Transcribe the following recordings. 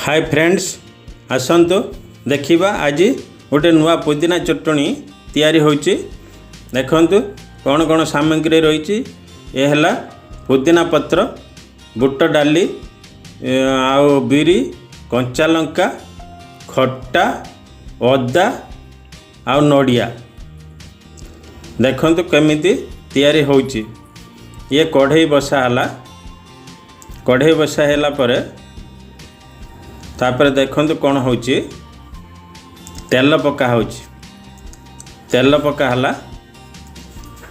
ହାଏ friends, ଆସନ୍ତୁ ଦେଖିବା ଆଜି ଗୋଟେ ନୂଆ ପୁଦିନା ଚଟଣି ତିଆରି ହେଉଛି। ଦେଖନ୍ତୁ କ'ଣ କ'ଣ ସାମଗ୍ରୀ ରହିଛି। ଏ ହେଲା ପୁଦିନା ପତ୍ର, ବୁଟ ଡାଲି ଆଉ ବିରି, କଞ୍ଚା ଲଙ୍କା, ଖଟା, ଅଦା ଆଉ ନଡ଼ିଆ। ଦେଖନ୍ତୁ କେମିତି ତିଆରି ହେଉଛି। ଇଏ କଢ଼େଇ ବସା ହେଲା। କଢ଼େଇ ବସା ହେଲା ପରେ ତାପରେ ଦେଖନ୍ତୁ କ'ଣ ହେଉଛି। ତେଲ ପକା ହେଉଛି। ତେଲ ପକା ହେଲା।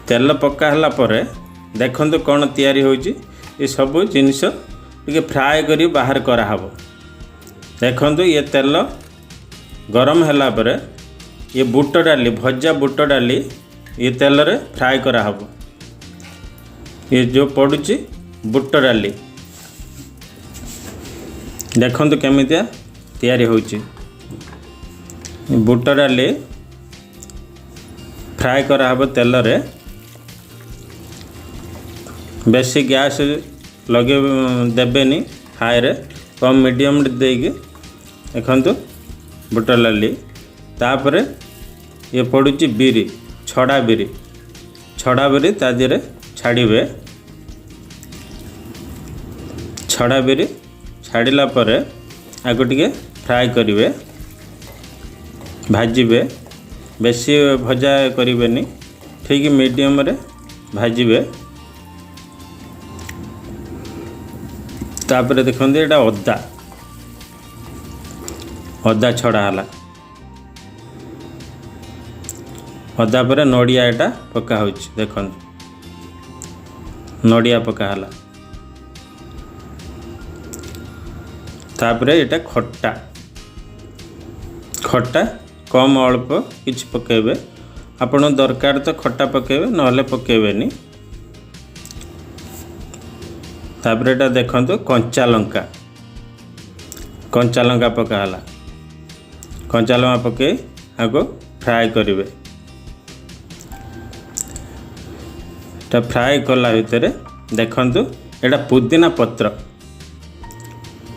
ତେଲ ପକା ହେଲା ପରେ ଦେଖନ୍ତୁ କ'ଣ ତିଆରି ହେଉଛି। ଏସବୁ ଜିନିଷ ଟିକେ ଫ୍ରାଏ କରି ବାହାର କରାହେବ। ଦେଖନ୍ତୁ, ଇଏ ତେଲ ଗରମ ହେଲା ପରେ ଇଏ ବୁଟ ଡାଲି, ଭଜା ବୁଟ ଡାଲି ଇଏ ତେଲରେ ଫ୍ରାଏ କରାହେବ। ଇଏ ଯେଉଁ ପଡ଼ୁଛି ବୁଟ ଡାଲି, ଦେଖନ୍ତୁ କେମିତିଆ ତିଆରି ହେଉଛି। ବୁଟ ଡାଲି ଫ୍ରାଏ କରାହେବ ତେଲରେ। ବେଶୀ ଗ୍ୟାସ୍ ଲଗେଇ ଦେବେନି ହାଇରେ, କମ୍ ମିଡ଼ିୟମ୍ ଦେଇକି। ଦେଖନ୍ତୁ ବୁଟ ଡାଲି। ତାପରେ ଇଏ ପଡ଼ୁଛି ବିରି, ଛଡ଼ା ବିରି। ଛଡ଼ା ବିରି ତା ଦେହରେ ଛାଡ଼ିବେ। ଛଡ଼ା ବିରି ଛାଡ଼ିଲା ପରେ ଆକୁ ଟିକେ ଫ୍ରାଏ କରିବେ, ଭାଜିବେ। ବେଶୀ ଭଜା କରିବେନି, ଠିକ୍ ମିଡ଼ିୟମରେ ଭାଜିବେ। ତାପରେ ଦେଖନ୍ତୁ, ଏଇଟା ଅଦା, ଅଦା ଛଡ଼ା ହେଲା। ଅଦା ପରେ ନଡ଼ିଆ ଏଇଟା ପକା ହେଉଛି। ଦେଖନ୍ତୁ, ନଡ଼ିଆ ପକା ହେଲା। ତାପରେ ଏଇଟା ଖଟା, ଖଟା କମ୍, ଅଳ୍ପ କିଛି ପକାଇବେ। ଆପଣ ଦରକାର ତ ଖଟା ପକାଇବେ, ନହେଲେ ପକାଇବେନି। ତାପରେ ଏଇଟା ଦେଖନ୍ତୁ କଞ୍ଚା ଲଙ୍କା, କଞ୍ଚା ଲଙ୍କା ପକା ହେଲା। କଞ୍ଚା ଲଙ୍କା ପକାଇ ଆକୁ ଫ୍ରାଏ କରିବେ। ଏଟା ଫ୍ରାଏ କଲା ଭିତରେ ଦେଖନ୍ତୁ, ଏଇଟା ପୁଦିନା ପତ୍ର।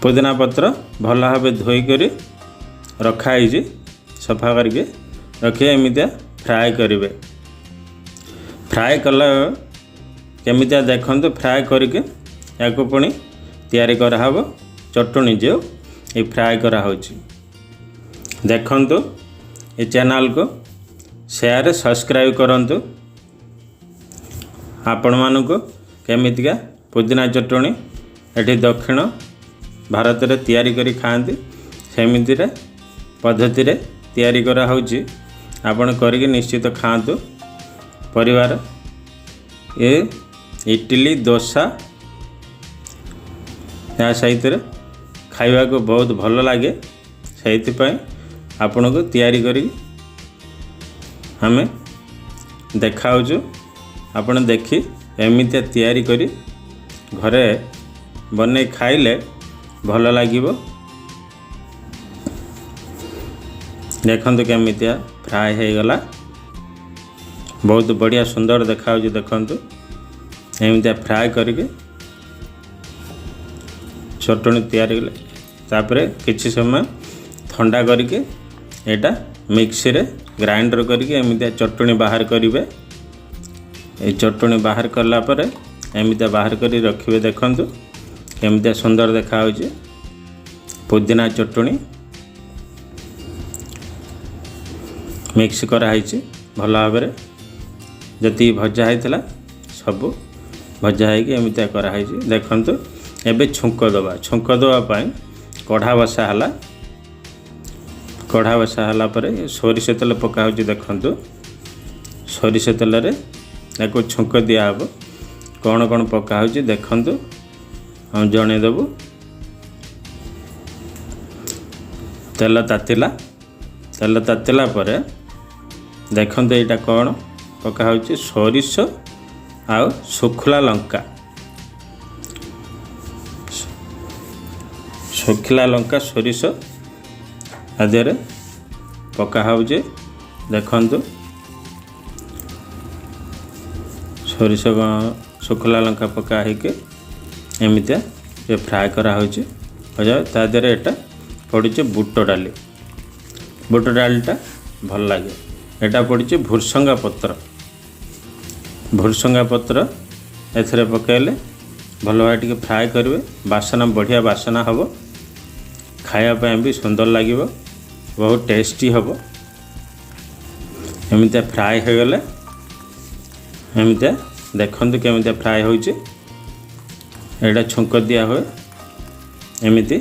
ପୁଦିନା ପତ୍ର ଭଲ ଭାବେ ଧୋଇକରି ରଖା ହେଇଛି, ସଫା କରିକି ରଖି ଏମିତିଆ ଫ୍ରାଏ କରିବେ। ଫ୍ରାଏ କଲା କେମିତିଆ ଦେଖନ୍ତୁ। ଫ୍ରାଏ କରିକି ୟାକୁ ପୁଣି ତିଆରି କରାହେବ ଚଟଣି, ଯେଉଁ ଏ ଫ୍ରାଏ କରାହେଉଛି। ଦେଖନ୍ତୁ, ଏ ଚ୍ୟାନେଲକୁ ସେୟାର, ସବସ୍କ୍ରାଇବ୍ କରନ୍ତୁ। ଆପଣମାନଙ୍କୁ କେମିତିକା ପୁଦିନା ଚଟଣି ଏଠି ଦକ୍ଷିଣ ଭାରତରେ ତିଆରି କରି ଖାଆନ୍ତି, ସେମିତିରେ ପଦ୍ଧତିରେ ତିଆରି କରାହେଉଛି। ଆପଣ କରିକି ନିଶ୍ଚିତ ଖାଆନ୍ତୁ ପରିବାର। ଏ ଇଟିଲି, ଦୋସା ଏହା ସହିତରେ ଖାଇବାକୁ ବହୁତ ଭଲ ଲାଗେ। ସେଇଥିପାଇଁ ଆପଣଙ୍କୁ ତିଆରି କରିକି ଆମେ ଦେଖାଉଛୁ। ଆପଣ ଦେଖି ଏମିତିଆ ତିଆରି କରି ଘରେ ବନେଇ ଖାଇଲେ ଭଲ ଲାଗିବ। ଦେଖନ୍ତୁ କେମିତିଆ ଫ୍ରାଏ ହେଇଗଲା। ବହୁତ ବଢ଼ିଆ ସୁନ୍ଦର ଦେଖାହେଉଛି। ଦେଖନ୍ତୁ, ଏମିତିଆ ଫ୍ରାଏ କରିକି ଚଟଣି ତିଆରି କଲେ ତାପରେ କିଛି ସମୟ ଥଣ୍ଡା କରିକି ଏଇଟା ମିକ୍ସିରେ ଗ୍ରାଇଣ୍ଡର କରିକି ଏମିତିଆ ଚଟଣି ବାହାର କରିବେ। ଏଇ ଚଟଣି ବାହାର କଲା ପରେ ଏମିତିଆ ବାହାର କରି ରଖିବେ। ଦେଖନ୍ତୁ କେମିତିଆ ସୁନ୍ଦର ଦେଖାହେଉଛି। ପୁଦିନା ଚଟଣି ମିକ୍ସ କରାହେଇଛି ଭଲ ଭାବରେ। ଯେତିକି ଭଜା ହେଇଥିଲା ସବୁ ଭଜା ହେଇକି ଏମିତିଆ କରାହେଇଛି। ଦେଖନ୍ତୁ, ଏବେ ଛୁଙ୍କ ଦେବା। ଛୁଙ୍କ ଦେବା ପାଇଁ କଢ଼ା ବସା ହେଲା। କଢ଼ା ବସା ହେଲା ପରେ ସୋରିଷ ତେଲ ପକା ହେଉଛି। ଦେଖନ୍ତୁ, ସୋରିଷ ତେଲରେ ତାକୁ ଛୁଙ୍କ ଦିଆହେବ। କ'ଣ କ'ଣ ପକା ହେଉଛି ଦେଖନ୍ତୁ, ଆମେ ଜଣେଇଦେବୁ। ତେଲ ତାତିଲା। ତେଲ ତାତିଲା ପରେ ଦେଖନ୍ତୁ ଏଇଟା କ'ଣ ପକା ହେଉଛି। ସୋରିଷ ଆଉ ଶୁଖିଲା ଲଙ୍କା, ଶୁଖିଲା ଲଙ୍କା, ସୋରିଷ ତା ଦେହରେ ପକା ହେଉଛି। ଦେଖନ୍ତୁ, ସୋରିଷ ଶୁଖିଲା ଲଙ୍କା ପକା ହେଇକି ଏମିତିଆ ଟିକେ ଫ୍ରାଏ କରାହେଉଛି ଭଜା। ତା ଦେହରେ ଏଇଟା ପଡ଼ୁଛି ବୁଟ ଡାଲି। ବୁଟ ଡାଲିଟା ଭଲ ଲାଗେ। ଏଇଟା ପଡ଼ିଛି ଭୃସଙ୍ଗା ପତ୍ର। ଭୃସଙ୍ଗା ପତ୍ର ଏଥିରେ ପକାଇଲେ ଭଲ ଭାବେ ଟିକେ ଫ୍ରାଏ କରିବେ। ବାସନା, ବଢ଼ିଆ ବାସନା ହେବ। ଖାଇବା ପାଇଁ ବି ସୁନ୍ଦର ଲାଗିବ, ବହୁତ ଟେଷ୍ଟି ହେବ। ଏମିତିଆ ଫ୍ରାଏ ହୋଇଗଲେ, ଏମିତିଆ ଦେଖନ୍ତୁ କେମିତିଆ ଫ୍ରାଏ ହେଉଛି। ଏଇଟା ଛୁଙ୍କ ଦିଆ ହୁଏ ଏମିତି।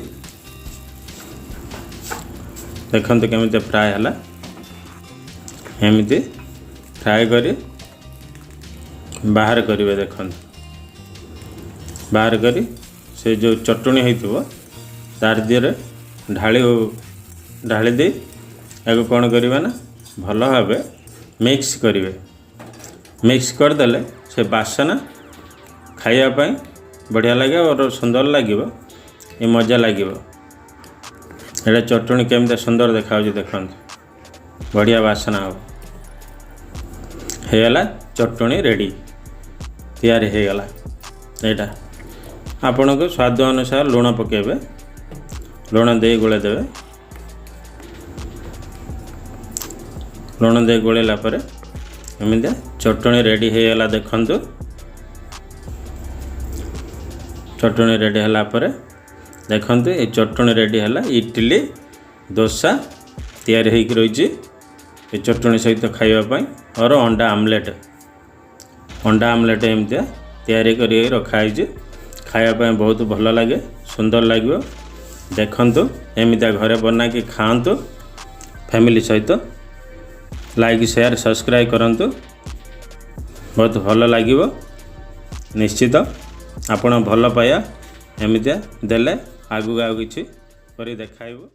ଦେଖନ୍ତୁ କେମିତି ଫ୍ରାଏ ହେଲା। ଏମିତି ଫ୍ରାଏ କରି ବାହାର କରିବେ। ଦେଖନ୍ତୁ, ବାହାର କରି ସେ ଯେଉଁ ଚଟଣି ହେଇଥିବ, ତାର ଦେହରେ ଢାଳି ଢାଳି ଦେଇ ତାକୁ କ'ଣ କରିବେ ନା, ଭଲ ଭାବେ ମିକ୍ସ କରିବେ। ମିକ୍ସ କରିଦେଲେ ସେ ବାସନା ଖାଇବା ପାଇଁ ବଢ଼ିଆ ଲାଗିବ ଓ ସୁନ୍ଦର ଲାଗିବ, ଏ ମଜା ଲାଗିବ। ଏଇଟା ଚଟଣି କେମିତି ସୁନ୍ଦର ଦେଖାଯାଉଛି ଦେଖନ୍ତୁ। ବଢ଼ିଆ ବାସନା ହେବ। ହେଇଗଲା ଚଟଣି ରେଡ଼ି, ତିଆରି ହେଇଗଲା। ଏଇଟା ଆପଣଙ୍କୁ ସ୍ୱାଦ ଅନୁସାରେ ଲୁଣ ପକାଇବେ। ଲୁଣ ଦେଇ ଗୋଳେଇ ଦେବେ। ଲୁଣ ଦେଇ ଗୋଳେଇଲା ପରେ ଏମିତିଆ ଚଟଣି ରେଡ଼ି ହେଇଗଲା। ଦେଖନ୍ତୁ, ଚଟଣି ରେଡ଼ି ହେଲା ପରେ ଦେଖନ୍ତୁ, ଏ ଚଟଣି ରେଡ଼ି ହେଲା। ଇଟିଲି, ଦୋସା ତିଆରି ହେଇକି ରହିଛି ଏ ଚଟଣି ସହିତ ଖାଇବା ପାଇଁ। ଅର ଅଣ୍ଡା ଆମଲେଟ୍, ଅଣ୍ଡା ଆମଲେଟ୍ ଏମିତିଆ ତିଆରି କରି ରଖାହେଇଛି। ଖାଇବା ପାଇଁ ବହୁତ ଭଲ ଲାଗେ, ସୁନ୍ଦର ଲାଗିବ। ଦେଖନ୍ତୁ, ଏମିତିଆ ଘରେ ବନାଇକି ଖାଆନ୍ତୁ ଫ୍ୟାମିଲି ସହିତ। ଲାଇକ୍, ସେୟାର, ସବସ୍କ୍ରାଇବ୍ କରନ୍ତୁ। ବହୁତ ଭଲ ଲାଗିବ ନିଶ୍ଚିତ। ଆପଣ ଭଲ ପାଇବା ଏମିତିଆ ଦେଲେ ଆଗକୁ ଆଉ କିଛି କରି ଦେଖାଇବୁ।